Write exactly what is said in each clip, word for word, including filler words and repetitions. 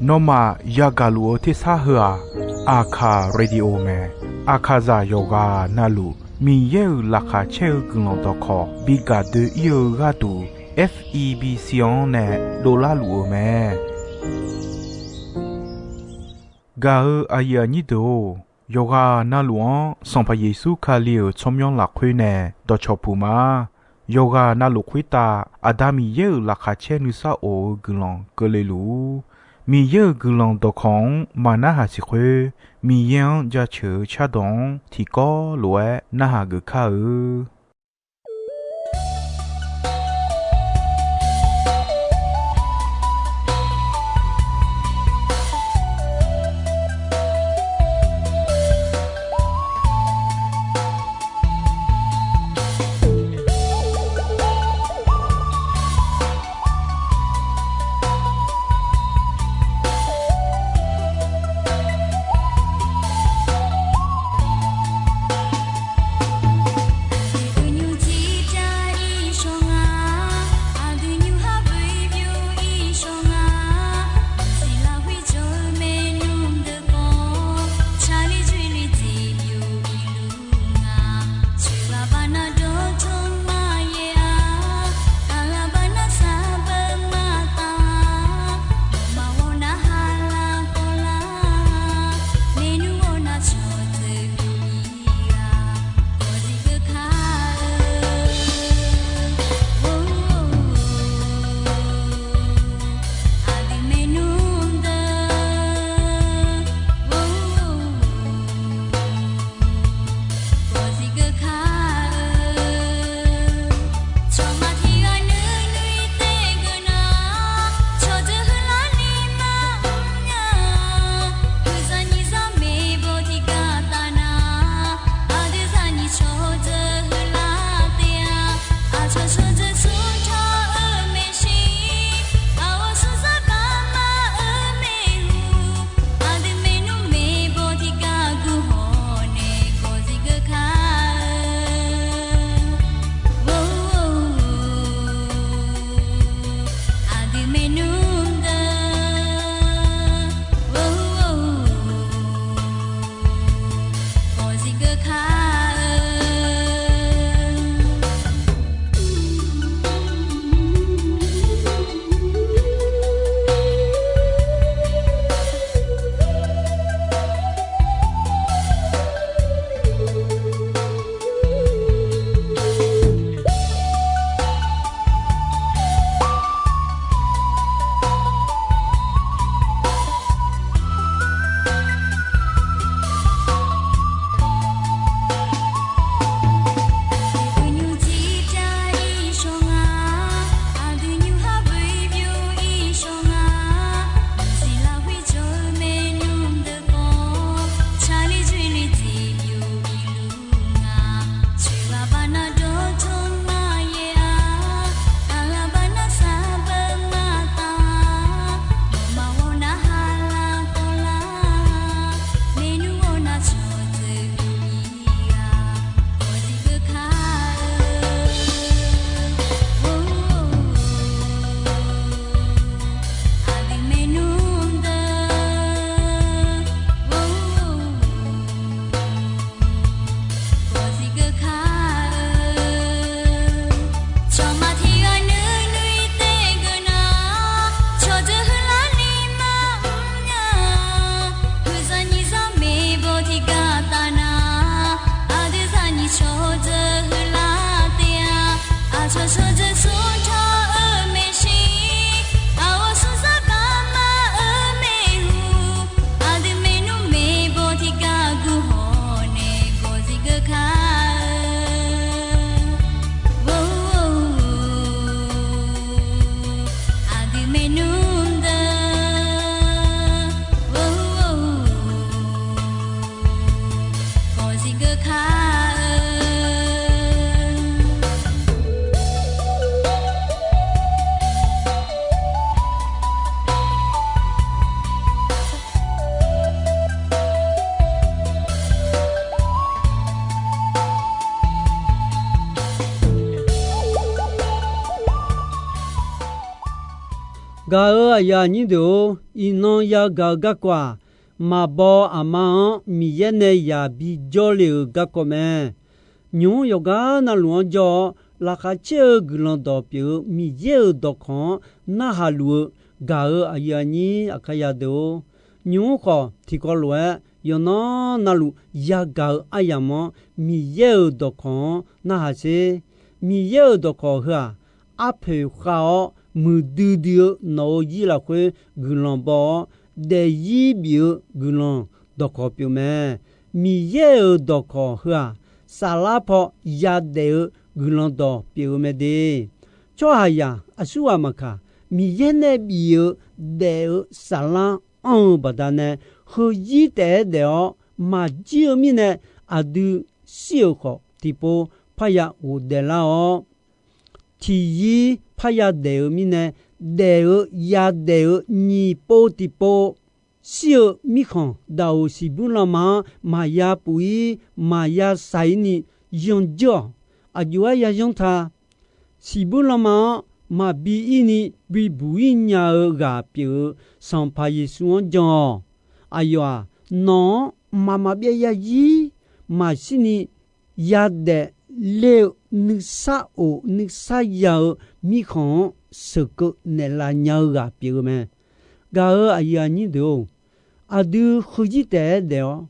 Nawmaf yagaq luf-eu tersar heu-aq, Aqkaq Radio mae. Aqkaqzaq yawqghaq navluf Miqyaer-euq laqkhaq caer-eu guiqlanq dawqkawq bi gaq doe-ir-eu gharduq, F E B C-anr nae dovlar luf-eu mae. Gaq-eu aqyuif aqnyir deuq-or, yawqghaq navluf-anr Sanqpaq Yeqsur Kali-euq tsawrmyanr lafkhoer nae dawqcawq puq ma. Yawqghaq navluf khoertav Aqda Miqyaer-euq laqkhaq caer nuisar of-eu guiqlanq keuvle luf-ur. Miqyaer-euq guiqlanq dawqkawq-anr maqnarhaq siq khoer, Miqyaer-anr jaceuq-eu cardawq-anr tiqkawv lof-aer narhaq geuf kar-eu. Gaq-euq aqyuif aqnyir deuq-or, iqnan yagaq-eu garkawv-aq, maqbaw aqma-anr Miqyaer nae yaq bijawr le-euq garkawv mae. Nymq-mr yawqgar navluf-anr jawr-awr, laqkhaq caer-eu guiqlanq dawq pyeuf-eu Miqyaer-euq dawqkawq-anr narhaq luf-eu gaq-euq aqyuif aqnyir Aqkaqyaq deuq-or, nymq-mr khawf tiqkawv lof-aer yawqnan navluf yagaq-eu aryamq-anr Miqyaer-euq dawqkawq-anr narhaq sher. Miqyaer-euq dawqkawq heu-aq, arpoeq khav-awr muiqdui dui-eu nawq-euq zir lafkhoer guiqlanq baw-awr, daefzir bif-eu guiqlanq dawqkawq pyeuf mae. Miqyaer-euq dawqkawq heu-aq, saflar paw yadaef-eu guiqlanq dawq pyeuf-eu mae de. Tsawrhaqzaq aqsurghaq maqkaq, Miqyaer nae bif-eu daef-eu saflar anr-eu baqdanae, heuzir taef-aer daef-awr maqjir-eu mirnae, aqdui shir-euq khawf tiqpov parya ghofdaef lar-awr, tiqzir parya daef-eu mirnae, daef-eu yadaef-eu nyiq pov tiqpov shir-eu mirkhanq daqoq siqbuir lanma-anr maqya puf-ir maqya shaq-ir ni yanjeur-awq. Aqjox-aer yayanr ta. Siqbuir lanma-anr maqbi ir ni bibuq-ir nya-eu ghaq pyeuf-eu Sanqpaq Yeqsur-anr jan-awq. Aqyawf-aq, nawq-anr mqmaq maqbyav yarzir maqshir ni yadaef ler-eu nuisar of nuisar ya-eu mirkhanq-anr sheuqkeuv naeqlaf nya-eu ghaq pyeuf-eu mae. Gaq-euq aqyuif aqnyir deuq-or, aqdui heuzir taef-aer daef-awr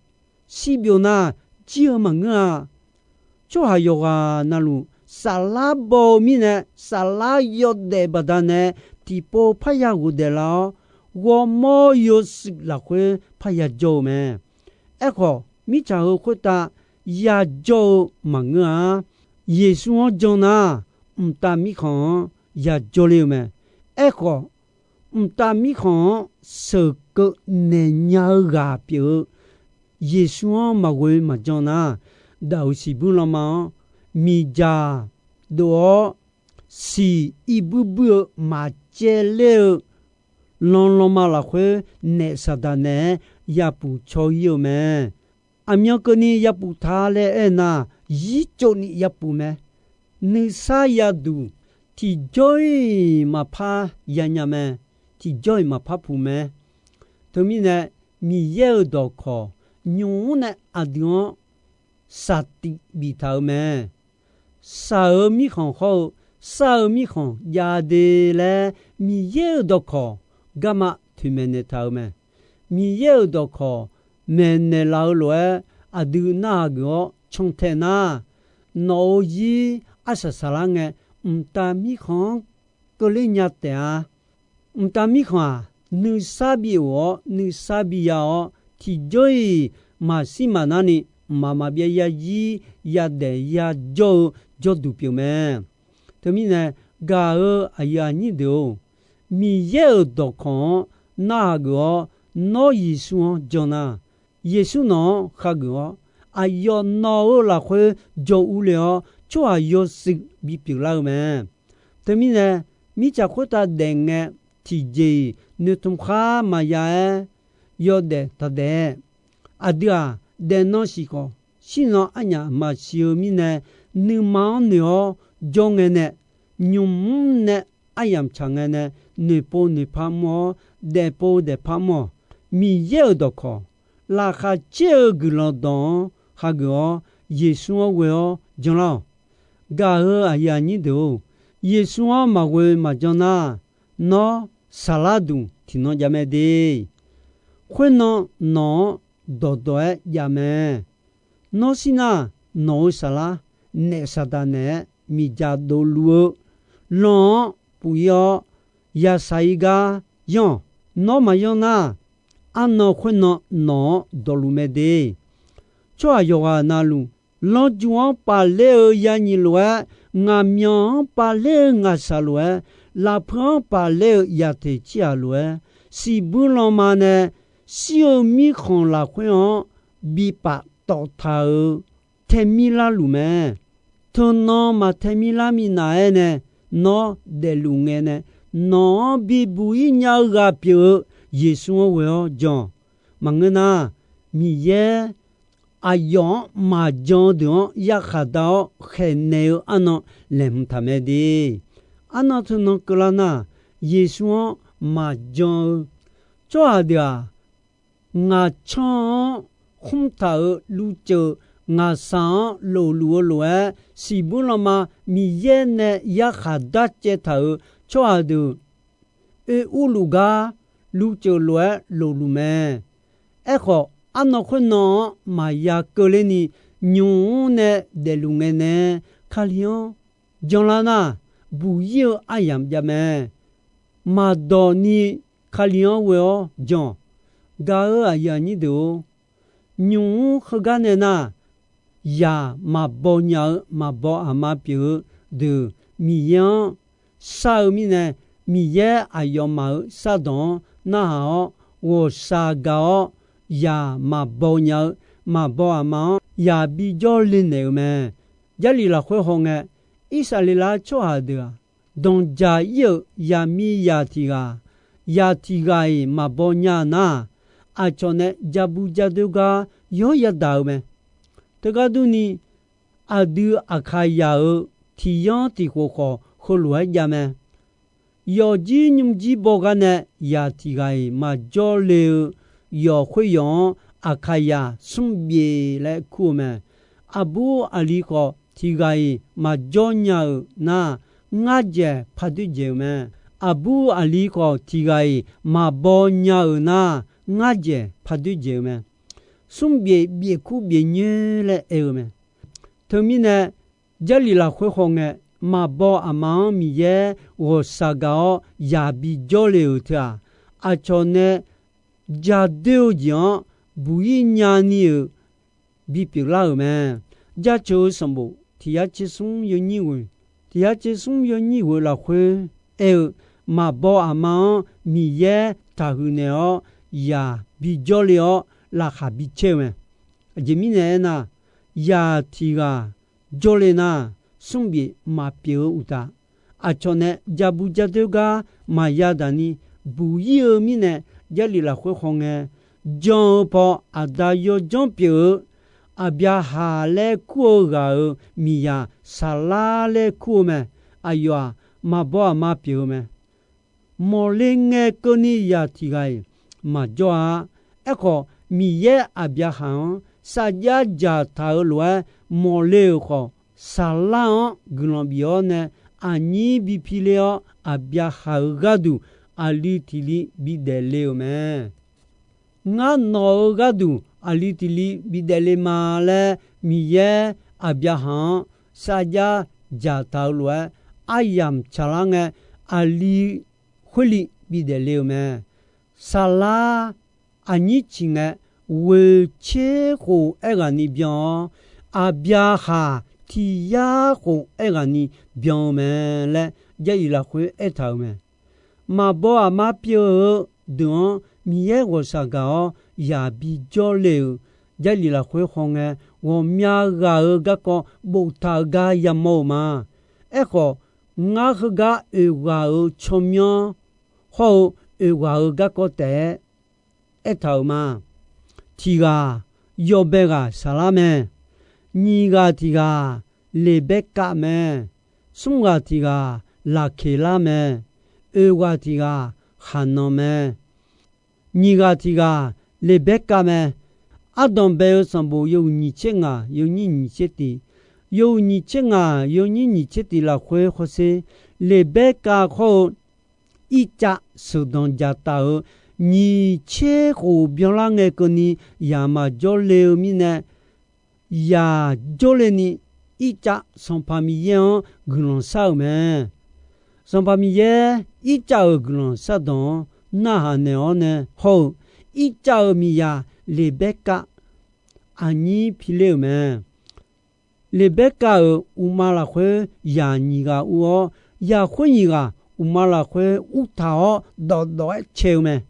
shirbyov nar, jir-eu maqngeur-a. Tsawrhaq yawqghaq navluf saflar baw-eu mirnae, saflar yawdaef baqdanae tiqpov parya ghofdaef lar-awr, ghawrmawr yawshuif lafkhoer parya jawr-eu mae. Aerkhawf, mirtsaq heu khoertav yajawr-eu maqngeur-a. Yeqsur-anr jan nar, mqtav mirkhanq-anr yajawr ler-eu mae. Aerkhawf, mqtav mirkhanq-anr sheuqkeuv naeq nya-eu ghaq pyeuf-eu Yeqsur-anr maqghoe maqjan nar, daqoq siqbuir lanma-anr miqdzaq dov-awr, siq irbuir buir-eu maqcaev ler-eu lan lanma lafkhoer naef saqdaq naeq-aer yapuf caw-ir-eu mae. Aqmyan keuvni yapuf ta laer aernar, zircov ni yapuf mae. Nuisar yaduq tiqjawr-iq maqpar yanya mae. Tiqjawr-iq maqpar puq mae. Teumirnae, Miqyaer-euq dawqkawq nymq-mr nae aqdui-anr saqtiq biftaq-eu mae. Shaq-eu mirkhanq hawr-eu sar-eu mirkhanq jav de laer Miqyaer-euq dawqkawq garma toeqmaeq naeqtaq-eu mae. Miqyaer-euq dawqkawq maeqnaeq laf-eu lof-aer aqdui narhaq geuf-awr cantae nar, nawq-euq zir arsaq saqlar ngae, mqtav mirkhanq-anr keuvler nya taef-a. Mqtav mirkhanq-aq, nuisar bi of-awr nuisar bi ya-awr, tiqjawr-iq maqshir maqnar ni mqmaq maqbyav yazir yadaef yajawr-eu jawrduq pyeuf mae. Teumirnae, gaq-euq aqyuif aqnyir deuq-or, Miqyaer-euq dawqkawq-anr narhaq geuf-awr, nawr Yeqsur-anr jan nar, Yeqsur nawq-anr khageuf-awr, aqyawf nawq-eu lafkhoer jawr urle-awr, tsawrhaq yawshuif bipyeuf lar-eu mae. Teumirnae, mirtsaq khoertav daef ngae, tiqjeq-iq noeqtmq khar maqya-aer yawdaef taqdaef-aer, aqdui-aq, daefnan siq khawf, shirnan arnyaf maqsiq-eu mirnae, nuima-anr noeq-awr jawr ngae nae, nymq-mr nae aryamq tsaq ngae nae, noeqpov noeqpar mr-awr, daefpov daefpar mr-awq. Miqyaer-euq dawqkawq, laqkhaq caer-eu guiqlanq dawq-anr hageuf-awr, Yeqsur-anr ghoe-awr janlar-awq. Gaq-euq aqyuif aqnyir deuq-or, Yeqsur-anr maqghoe maqjan nar, nawr saqlar duq tiqnan jav mae de. Khoernan nawq-anr dawqdawq-aer jav mae. Nawr shir nar, nawq-euq saqlar naef saqdaq naeq-aer miqdzaq dovluf-eu lan-anr puf-ir-awr, yashaq-ir gar yanr-awq. Nawr maqyanr nar, arnan khoernan nawq-anr dawqluf mae de. Tsawrhaq yawqghaq navluf, lanrju-anr paf ler-eu yanyiq lof-aer, ngaqmyanq-anr paf ler-eu ngaqshaq lof-aer, lafpeu-anr paf ler-eu yaqteq ciqhaq lof-aer, siqbuir lanma nae shir-eu mirkhanq lafkhoer-anr bipaf tawf taq-euq taemir larluf mae. Teunan maqtaemir lar minav-aer nae, nawr daefluf ngae nae, nawq-anr bibuq-ir nya-eu ghaq pyeuf-eu Yeqsur-anr ghoe-awr jan-awq. Maqngeur nar, Miqyaer aqyawf-anr maqjan-eu deuq-anr yarkhaq da-awr khaeqnaeq-eu arnan laeqhmq taq mae de. Arnan teunan keuvlar nar, Yeqsur-anr maqjan-eu tsawrhaq deuq-aq, ngaqcanr-anr khmr taq-euq luvceuq ngaqsaq-anr lofluf-eu lof-aer, siqbur lanma Miqyaer nae yarkhaq darcaev taq-euq tsawrhaq deuq oe urluf gar luvceuq lof-aer lofluf mae. Aerkhawf, arnan khoernan-anr maqya keuvler ni, nymq-mr nae daefluf ngae nae, Kali-anr janlar nar, buq-ir-eu aryamq jav mae. Maqdawq ni Kali-anr ghoe-awr jan-awq. Gaq-euq aqyuif aqnyir deuq-or, nymq-mr heugar nae nar, yaq maqbaw nya-eu maqbaw aqma pyeuf-eu deuq Miqyaer-anr shar-eu mirnae, Miqyaer aqyawfmaf-euq shardanq-anr narhaq-awr, ghawqshaq gaq-awr, yaq maqbaw nya-eu maqbaw aqma-anr yaq bijawr le naeq-euq mae. Jarlif lafkhoer hawngae, Irsaqleqlav tsawrhaq deuq-aq, danqdzaq-ir-euq yaqmiqzaq tiq ghaq, yaq tiq ghaq-iq maqbaw nya nar, aqcawq nae jabu jadoer gar yawr yadaq-eu mae. Teugar durni, aqdui Aqkaqyaq-euq tiq yanr tiq khof khawf heulof-aer jav mae. Yawfjir nymrjir bawgar nae yaq tiq ghaq-iq maqjawr le-eu yawq khoeryawf-anr Aqkaqyaq smr bif laer kur-eu mae. Aqbur aqli khawf tiq ghaq-iq maqjawr nya-euq nar, ngar dzaeq par doer dzaeq-eu mae. Aqbur aqli khawf tiq ghaq-iq maqbaw nya-euq nar, ngar dzaeq par doer dzaeq-eu mae. Smr bif bif kur bif nyoer laer aer-eu mae. Teumirnae, Jarlif lafkhoer hawngae, maqbaw aqma-anr Miqyaer ghawqshaq gaq-awr yaq bijawr le-euq teu-aq, aqcawq nae jadoer-eu jeq-anr buq-ir nyani-euq bipyeuf lar-euq mae. Jaceuq-eu sanqbof tiq yar tser smr yawnyir ghoeq, tiq yar tser smr yawnyir ghoeq lafkhoer aer-eu, maqbaw aqma-anr Miqyaer taqhuiq naeq-awr yaq bijawr le-awr laqkhaq bicaer-eu mae. Aqjeq mirnae aernar, yaq tiq ghaq jawrle nar, smr bif maqpyeuf-eu uqtaf, aqcawq nae jabu jadoer gar maqya daq ni buq-ir-eu mirnae, Jarlif lafkhoer hawngae, jan-eu paw aqda yawdzanr pyeuf-eu Aqbyaqhaq laer kur-eu ghaq-euq miqyaq Saqlar laer kur-eu mae. Aqyawf-aq, maqbaw aqma pyeuf-eu mae. Mawqle ngae keuvni yaq tiq ghaq-iq maqjawr-a. Aerkhawf, Miqyaer Aqbyaqhaq-anr sarjax dzaqtaq-euq lof-aer mawqle-euq khawf, Saqlar-anr guiqlanq bif-awr nae, aqnyir bi piler-awr, Aqbyaqhaq-euq gharduq aqli tiq li bidaef le-euq mae. Ngar nawq-euq gharduq aqli tiq li bidaef le ma laer, Miqyaer Aqbyaqhaq-anr sarjax dzaqtaq-euq lof-aer, aryamq tsaqlar ngae, aqli khoer li bidaef le-euq mae. Saqlar aqnyir ciq ngae, ghoeq tser khof aerghaq ni byan-awr, Aqbyaqhaq tiq yar khof aerghaq ni byan-eu mae laer, Jarlif lafkhoer aertaq-euq mae. Maqbaw aqma pyeuf-eu deuq-anr Miqyaer ghawqshaq gaq-awr yaq bijawr le-euq, Jarlif lafkhoer hawngae, ghawqmya ghaq-euq garkawv boftaq-eu gar yamawr-eu ma. Aerkhawf, ngar heugar oeq ghaq-euq tsawrmyanr hawr-eu oeq ghaq-euq garkawv taef-aer aertaq-euq ma. Tiq ghaq, yawbae ghaq Saqlar mae. Nyiq ghaq tiq ghaq, Leqbaerkav mae. Smr ghaq tiq ghaq, Laqkeqlar mae. Oeq ghaq tiq ghaq, Khaqnan mae. Nyiq ghaq tiq ghaq, Leqbaerkav mae. Ardanqbae-eu sanqbof yawhuiq nyiq tser ngaq yawnyir nyiq tser tiq, yawhuiq nyiq tser ngaq yawnyir nyiq tser tiq lafkhoer hawsher, Leqbaerkav hawr-eu Irtsav sheuqdanq dzaqtaf-euq nyiq tser khof byanlar ngae keuvni yaq maqjawr le-eu mirnae, yaq jawrle ni Irtsav Sanqpaq Miqyaer-anr guiqlanq shar-euq mae. Sanqpaq Miqyaer Irtsav-euq guiqlanq shardanq-anr narhaq naeq-awr nae hawr-eu, Irtsav-euq miqyaq Leqbaerkav aqnyir piler-euq mae. Leqbaerkav-euq uqma lafkhoer yaq nyiq ghaq ur-awr, yaq khoer nyiq ghaq uqma lafkhoer urtaq-awr dawqdawq-aer cae-eu mae.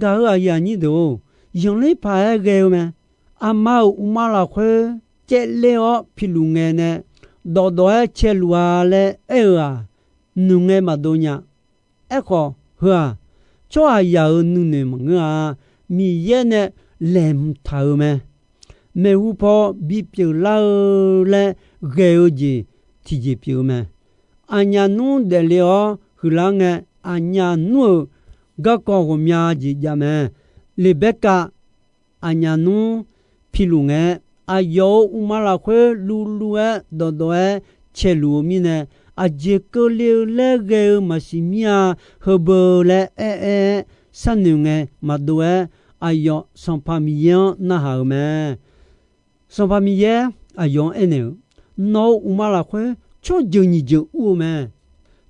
Gaq-euq aqyuif aqnyir deuq-or, yanqler paq-aer ghae-eu mae. Aqma-euq uqma lafkhoer caevler-awr piluf ngae nae, dawqdawq-aer cae luf-a laer aer-eu-aq, noeqngae maqdov nya. Aerkhawf heu-aq, tsawrhaqzaq-euq nuinoeq maqngeur-a. Miqyaer nae laeqhmq taq-euq mae. Maeqhu paw bipyeuf lar-eu laer ghae-eu jeq tiqjeq pyeuf-eu mae. Aqnyaf nmr daefle-awr huiqlar ngae, aqnyaf nmr-euq garkawv ghawqmya jeq jav mae. Leqbaerkav aqnyaf nmr piluf ngae, aqyawf-euq uqma lafkhoer luvluv-aer dawqdawq-aer caeluf-eu mirnae, aqjeq keuvle-eu laer ghae-eu maqsiq mir-a. Heubeu laer aer-aer-aer sharnoeq ngae maqdov-aer, aqyawf Sanqpaq Miqyaer-anr narhaq-euq mae. Sanqpaq Miqyaer aqyawf-anr aernaeq-euq, Nawq-euq uqma lafkhoer tsawrjeuq nyiq jeuq ur-eu mae.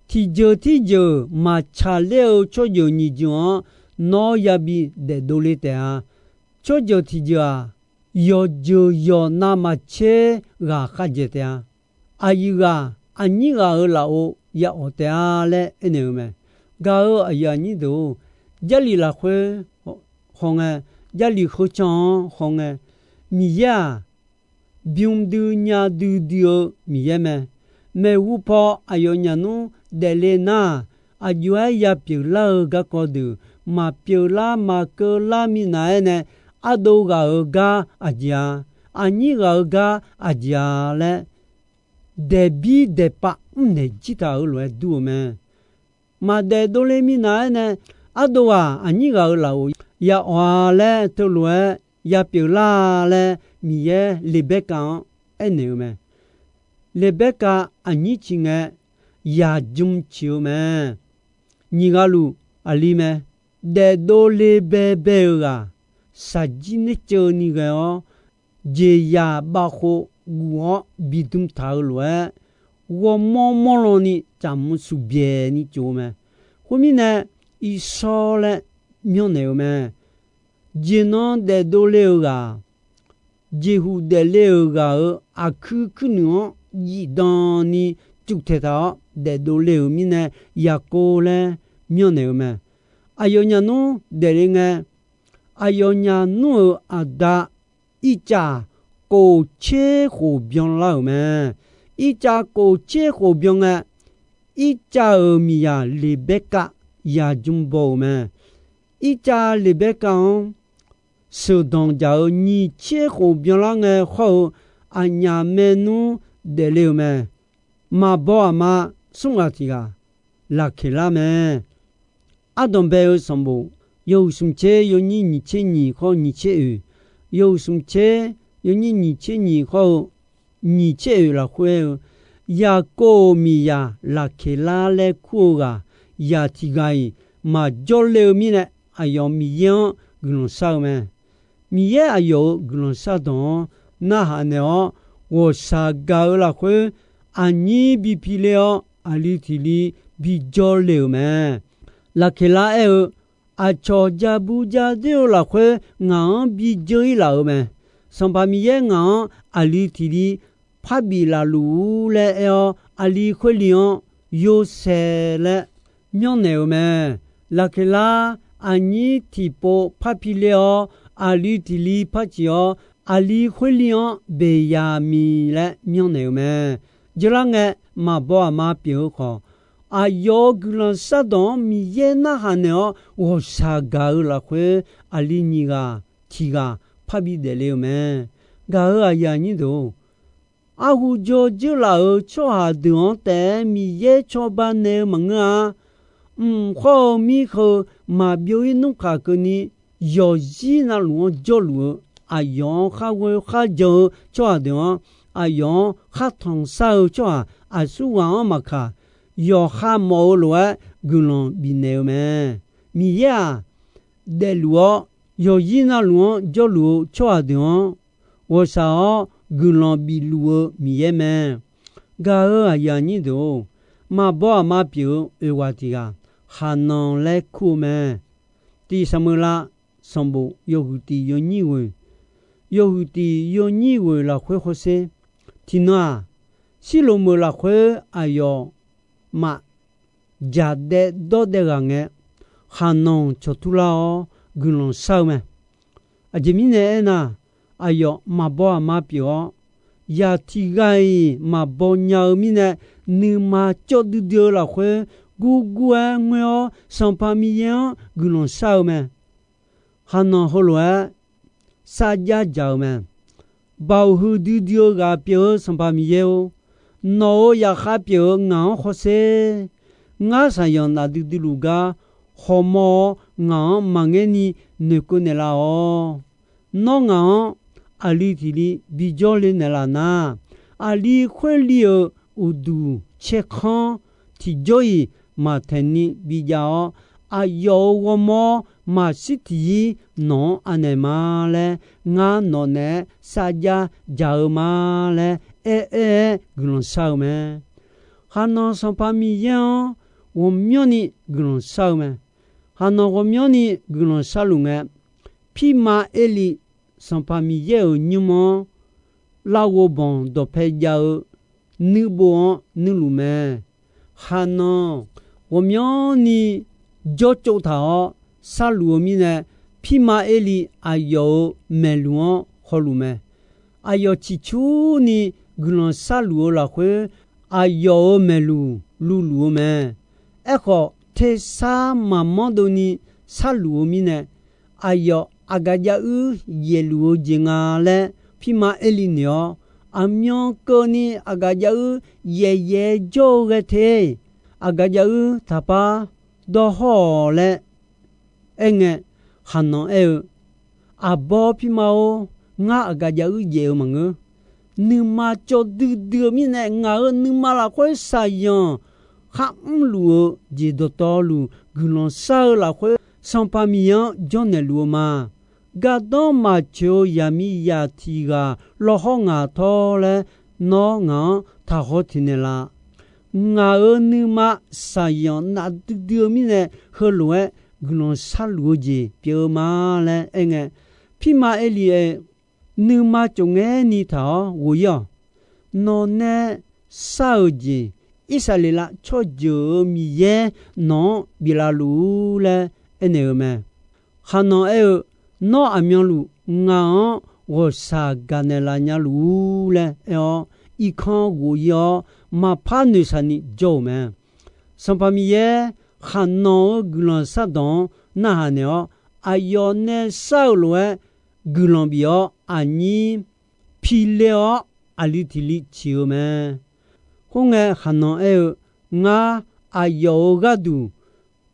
Tiqjeuq tirjeuq maqtsaq ler-eu tsawrjeuq nyiq jeuq-anr nawr yabi daefdov le taef-a. Tsawrjeuq tiqjeuq-aq, yawqjeuq yawq navmaqtser ghaq khavjaeq taef-a. Aqyuif ghaq aqnyir ghaq-euq lafov ya awq taef-a laer aernaeq-eu mae. Gaq-euq aqyuif aqnyir deuq-or, Jarlif lafkhoer hawngae, Jarlif kheucan-anr hawngae, Miqyaer-aq, bym dui nya duidui-eu Miqyaer mae. Maeqhu paw aqyawfnyaf nmr daefle nar-aq, aqjox-aer yapyeuf lar-eu garkawv deuq maqpyeuf lar maqkeuv lar minav-aer nae, ardov ghaq-euq gar aqjeq-a, aqnyir ghaq-euq gar aqjeq-a laer, daefbir daefpav mrnaeq jir taq-euq lof-aer dur-eu mae. Maqdaef dovle minav-aer nae, ardov ghaq aqnyir ghaq-euq lafov ya awq-a laer teulof-aer yapyeuf lar laer Miqyaer Leqbaerkav-anr aernaeq-eu mae. Leqbaerkav aqnyir ciq ngae, yaqjm ciq-eu mae. Nyiq ghaq luf aqli mae. Daefdov le baebae-eu ghaq, shaqjir nerceuv ni ghae-awr, jeqzaq bavkhov guf-awr bidm taq-eu lof-aer, ghawrmawr mawrlan ni tsaqmq suqbyaeq ni tsof-eu mae. Khoermirnae, irsawr laer myanrnaeq-eu mae. Jeqnan daefdov le-eu ghaq, jeqhuq daefle-euq ghaq-euq aqkuir kuirnuiq-anr zifdan ni cuvtaeq taq-awr daefdov le-euq mirnae, Yaqkov laer myanrnaeq-eu mae. Aqyawfnyaf nmr daefle ngae, aqyawfnyaf nmr-euq aqda Irtsav kof tser khof byanlar-euq mae. Irtsav kof tser khof byan ngae, Irtsav-euq miqzaq Leqbaerkav yaqjm baw-euq mae. Irtsav Leqbaerkav-anr sheuqdanq dzaq-eu nyiq tser khof byanlar ngae hawr-eu, aqnyaf maernmr daefle-euq mae. Maqbaw aqma smr ghaq tiq ghaq Laqkeqlar mae. Ardanq bae-eu sanqbof yawhuiq smq tser yawnyir nyiq tser nyiq hawr-eu nyiq tser oeq, yawhuiq smq tser yawnyir nyiq tser nyiq hawr-eu nyiq tser oeq lafkhoer-eu, Yaqkov-euq miqzaq Laqkeqlar laer kur-eu ghaq zaq tiq ghaq-iq maqjawr le-eu mirnae, aqyawf Miqyaer-anr guiqlanq shar-eu mae. Miqyaer aqyawf-euq guiqlanq shardawq-anr narhaq naeq-awr, ghawqshaq gaq-eu lafkhoer aqnyir bi pi ler-awr, aqli tiq li bi jawr le-euq mae. Laqkeqlar aer-eu, Aqcawq ja bu ja doer-eu lafkhoer ngaq-anr bi dzeur-ir laf-euq mae. Sanqpaq Miqyaer ngaq-anr aqli tiq li parbif laf luf-ur laer aer-awr, aqli khoer li-anr Yorsaev laer myanrnaeq-euq mae. Laqkeqlar aqnyir tiqpov par pi ler-awr, aqli tiq li par ciq-awr, aqli khoer li-anr Beqyaqmiq laer myanrnaeq-euq mae. Jeular ngae, maqbaw aqma pyeuf-eu khawf, aqyawf-euq guiqlanq shardawq-anr Miqyaer narhaq naeq-awr, ghawqshaq gaq-eu lafkhoer aqli nyiq ghaq tiq ghaq parbi daefle-eu mae. Gaq-euq aqyuif aqnyir deuq-or, arhu jawr dzeurlaf-euq tsawrhaq deuq-anr taef-aer Miqyaer cawba naeq-eu maqngeur-a. Mq khawr-eu mir heu maqbyov-ir nmr khaq keuvni, yawqzir navluf-anr jawrluf-eu, aqyawf-anr khar ghoe khar jan-eu tsawrhaq deuq-anr, aqyawf-anr khar tanqsar-eu tsawrhaq aqsurghaq-anr maqkaq, yawqha mawf-eu lof-aer guiqlanq bifnaeq-eu mae. Miqyaer-aq, daefluf-awr, yawqzir navluf-anr jawrluf-eu tsawrhaq deuq-anr ghawqshaq-awr guiqlanq bifluf-eu Miqyaer mae. Gaq-euq aqyuif aqnyir deuq-or, maqbaw aqma pyeuf-eu oeq ghaq tiq ghaq, Haqnanq laer kur-eu mae. Tiq Saqmeuqlav sanqbof yawhuiq tiq yawnyir ghoeq, yawhuiq tiq yawnyir ghoeq lafkhoer hawsher. Tiqnan-aq, Sirloq meuq lafkhoer aqyawfmaf jaqdaev dawrdaev ghaq ngae, Haqnanq cawqtur lar-awr guiqlanq shar-eu mae. Aqjeq mirnae aernar, aqyawf maqbaw aqma pyeuf-awr, zaq tiq ghaq-iq maqbaw nya-eu mirnae, nuima cawv duidui-eu lafkhoer gurgur-aer ngoer-awr, Sanqpaq Miqyaer-anr guiqlanq shar-eu mae. Haqnanq heulof-aer sarjax dzaq-eu mae. Baoq huiqdui dui-eu ghaq pyeuf-eu Sanqpaq Miqyaer-or, nawq-euq zaqkhav pyeuf-eu ngaq-anr hawsher. Ngar shaqyanq nafdui dui luf gar khawqmawr-awr ngaq-anr maqngaer ni noeqkeuv naeqlaf-awq. Nawr ngaq-anr aqli tiq li bijawr le naeqlaf nar, aqli khoerli-euq uqduq caerkanr tiqjawr-iq maqtaeq ni bijav-awr, aqyawf-euq ghawrmawr maqshir tiqzir nawq-anr anaeq ma laer ngar nawq naeq-aer sarjax dzaq-eu ma laer aer-aer-aer guiqlanq shar-eu mae. Khaqnanq Sanqpaq Miqyaer-anr ghawqmyanrni guiqlanq shar-eu mae. Khaqnanq ghawqmyanrni guiqlanq sharluf ngae, Pirma Erlif Sanqpaq Miqyaer-euq nymr-anr larghov banq dawqpae jav-eu nuibov-anr nuirluf mae. Khaqnanq ghawqmyanrni jawrtsov taq-awr sharluf-eu mirnae, Pirma Erlif aqyawf-euq maeqluq-anr hawluf mae. Aqyawf ciqcurni guiqlanq sharluf-eu lafkhoer, aqyawf-euq maeqluq luvluf-eu mae. Aerkhawf, tersar maqmanr dovni sharluf-eu mirnae, aqyawf aqgaf jav uir yaefluf-eu jeq nga laer Pirma Erlif noeq-awr, aqmyan keuvni aqgaf jav uir yaeqyaeq jawr-eu ghae te. Aqgaf jav uir taqpar dawr hawr-awq laer aerngae, Khaqnanq aer-eu, Aqbawr pirma-or, ngar aqgaf jav uir yaef-eu maqngeur. Nuima cawv duidui-eu mirnae, ngaq-euq nuima lafkhoer shaqzanq kharmr luf-eu jeq dawqtawvluf guiqlanq shar-eu lafkhoer, Sanqpaq Miqyaer-anr jawrnaeq luf-eu ma. Gardanr maqtsoeq-eu zaqmiqzaq tiq ghaq lawr hawr ngaq tawr laer, nawr ngaq-anr taqhaw teq naeqlaf. Ngaq-euq nuima shaqzanq nafdui dui-eu mirnae, heulof-aer guiqlanq sharluf-eu jeq pyeuf-eu ma laer aerngae, Pirma Erlif aer, Nuima cofngaer ni taq-awr ghof-ir-awq. Nawqnae shar-euq jeq, Irsaqleqlav tsawrjeuq-euq Miqyaer nawq-anr biflavluf-ur laer aernaeq-eu mae. Khaqnanq aer-eu, Nawr aqmyanluf ngaq-anr ghawqshaq gaqnaeq laf nya luf-ur laer aer-awr, irkanr ghof-ir-awr, maqpar noeqshaq ni jawr-euq mae. Sanqpaq Miqyaer, Khaqnanq-euq guiqlanq shardawq-anr narhaq naeq-awr, aqyawf nae shar-euq lof-aer guiqlanq bif-awr, aqnyir piler-awr, aqli tiq li ciq-eu mae. Khoerngae, Khaqnanq aer-eu, Ngar aqyawf-euq gharduq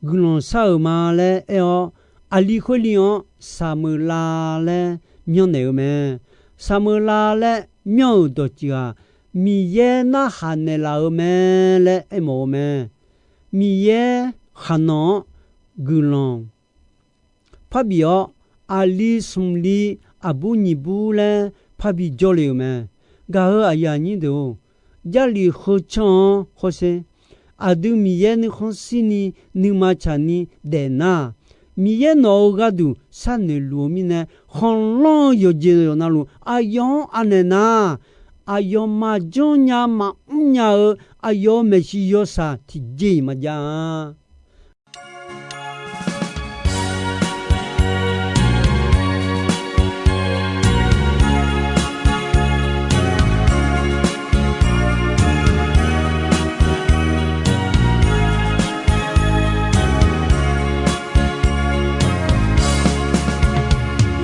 guiqlanq shar-euq ma laer aer-awr, aqli khoerli-anr Saqmeuqlav laer myanrnaeq-eu mae. Saqmeuqlav laer myanr-euq dawqtsuif-aq, Miqyaer narhaq naeqlaf-eu mae laer aermawf-eu mae. Miqyaer Khaqnanq-anr guiqlanq parbif-awr, aqli smq li aqbur nyiq bur laer parbi jawrle-euq mae. Gaq-euq aqyuif aqnyir deuq-or, Jarlif heu canr-anr hawsher. Aqdui Miqyaer nuikhanr shirni nuima tsaqni daefnar, Miqyaer nawq-euq gharduq sharnoeq luf-eu mirnae, khanqlanr-eu yawqjeq yawqnavluf aqyawf-anr anaeq nar, aqyawf maqjanr nya maqmr nya-eu aqyawf-euq maeqshi yawshaq tiqjeq-iq maqjav-a.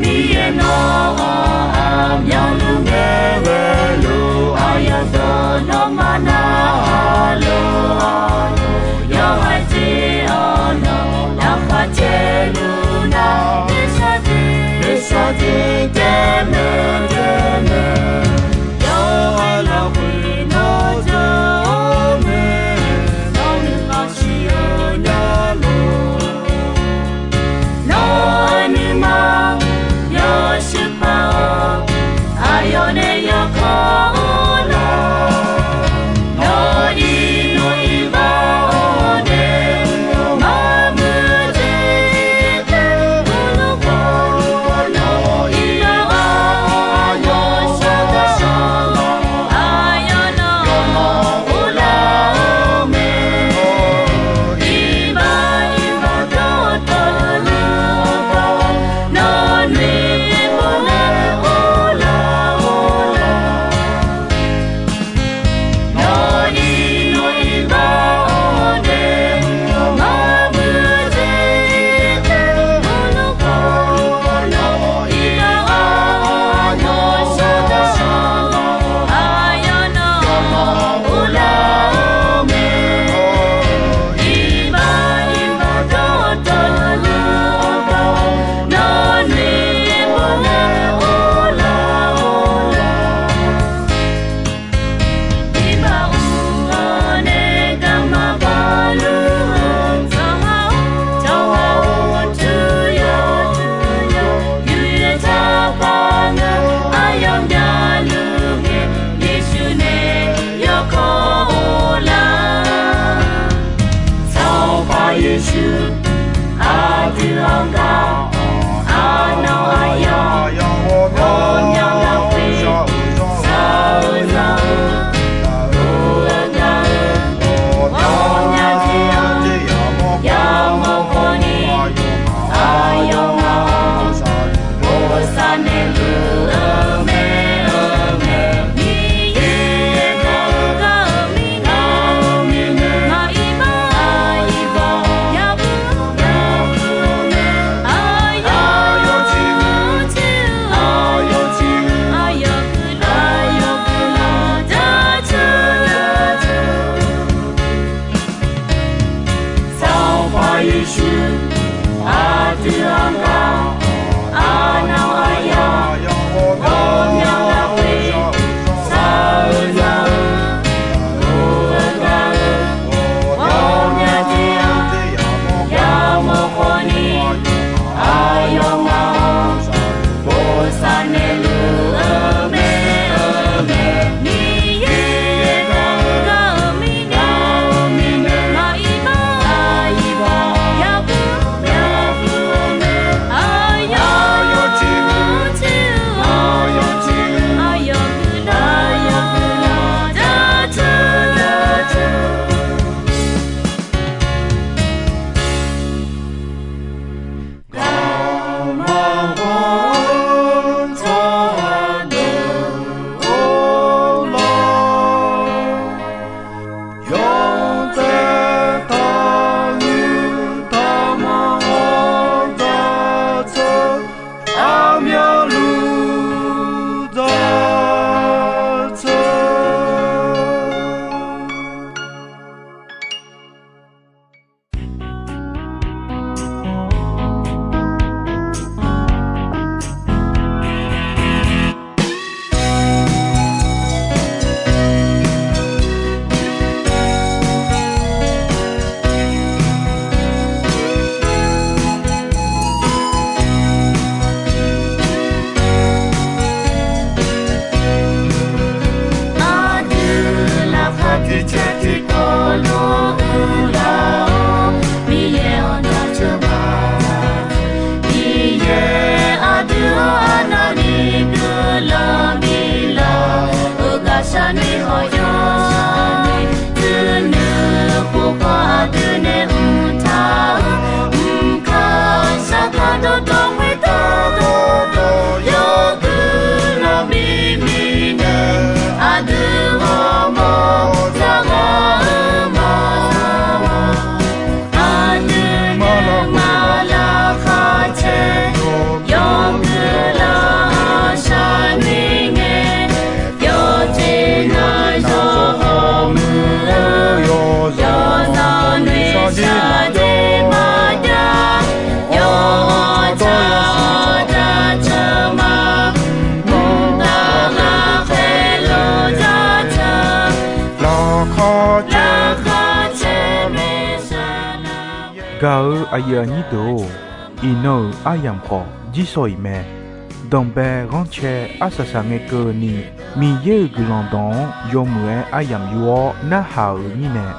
Miqyaer nawq-anr aqmyanluf ngae ghae luf, aqyawf deuq nawmaf narhaq luf-awr, yawhaiq jeq Aqdui laqkhaq tiqcaev tiqkawv lof-eu lar-awr, Miqyaer-anr jaceuq ma. Miqyaer aqdui-anr arnavni guiqlanq biflaf-euq gaqshaq ni hawq yawr. Duinuir pov khawf aqdui nae mqtaq-eu mqkaq saqkaq dawqtawv khoertav dawqtawv yawr guiqlanq bi mirnae, aqdui ghawrmawr zaqghaq-eu ma. Aqdui nuima laqkhaq caer yawmuiq laqshaq ni ngae, yawqjeq navzawr hawmuiq-eu yawqzaq noeqshaq jeq maqjav, yawqha jaceuq ma. Mqtav ghaqkhaer luf jaceuq, laqkhaq caer maersaq lar. Gaq-eu aqyuif aqnyir deuq-or, iqnan-euq aryamq khawf jirsawq iq mae. Danqbae ghanrcae arsaq saq ngae keuvni, Miqyaer-euq guiqlanq dawq-anr yawmuiq-aer aryamq yur-awr narhaq-euq mirnae,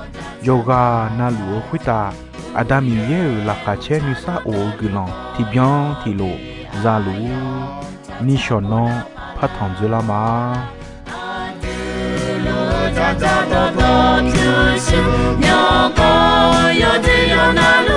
yawqghaq navluf-eu khoertav Aqda Miqyaer-euq laqkhaq caer nuisar of-eu guiqlanq tiqbyan tiqlof za luf-ur. Nishawq nanr partanq dzeurlar ma. Aqdui luf-eu dzaqdzaq dawqtawv pyurshuir, myawqganq yawdui yawqnav